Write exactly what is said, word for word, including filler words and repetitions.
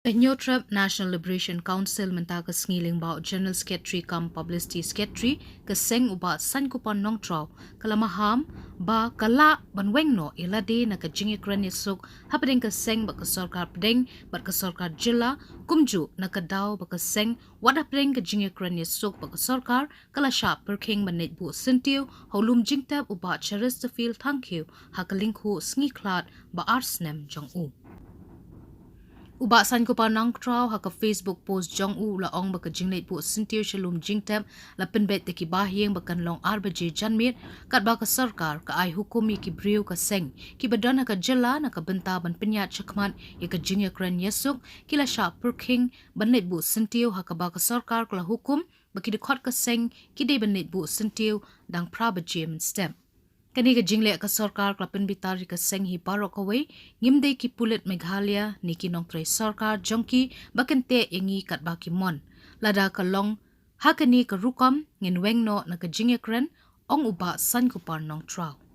Ka Hynñiewtrep National Liberation Council mynta ka sngi lyngba u General Secretary cum Publicity Secretary ka seng u Bah Saiñkupor Nongtraw ka la maham ba ka lah ban weng noh ïa lade na ka jingïakren ïasuk hapdeng ka seng bad ka sorkar pdeng bad ka sorkar jylla, kumjuh na ka daw ba ka seng wat hapdeng ka jingïakren ïasuk bad ka sorkar ka la shah pyrkhing ban leit buh syntiew ha u lum jingtep u Bah Cheristerfield Thangkhiew ha ka lyngkhuh sngi khlad ba ar snem jong u. U Bah Saiñkupor Nongtraw ha ka Facebook post jong u u la ong ba ka jingleit buh syntiew sha lum jingtep la pynbeit da ki bahaïing ba kan long ar baje janmiet, katba ka sorkar ka ai hukum ïa ki briew ka seng kiba don ha ka jylla na ka bynta ban pynïaid shakhmat ïa ka jingïakren ïasuk, ki la shah pyrkhing ban leit buh syntiew ha kaba ka sorkar ka la hukum ba ki dkhot ka seng ki dei ban leit buh syntiew dang phra baje mynstep. Kane ka jingleh ka sorkar ka la pynbitar ïa ka seng hi baroh kawei, ngim dei ki pulit Meghalaya ne ki nongtrei sorkar jong ki ba kin teh ïa ngi katba ki mon. Lada ka long ha kane ka rukom ngin weng noh na ka jingïakren, ong u Bah Saiñkupor Nongtraw.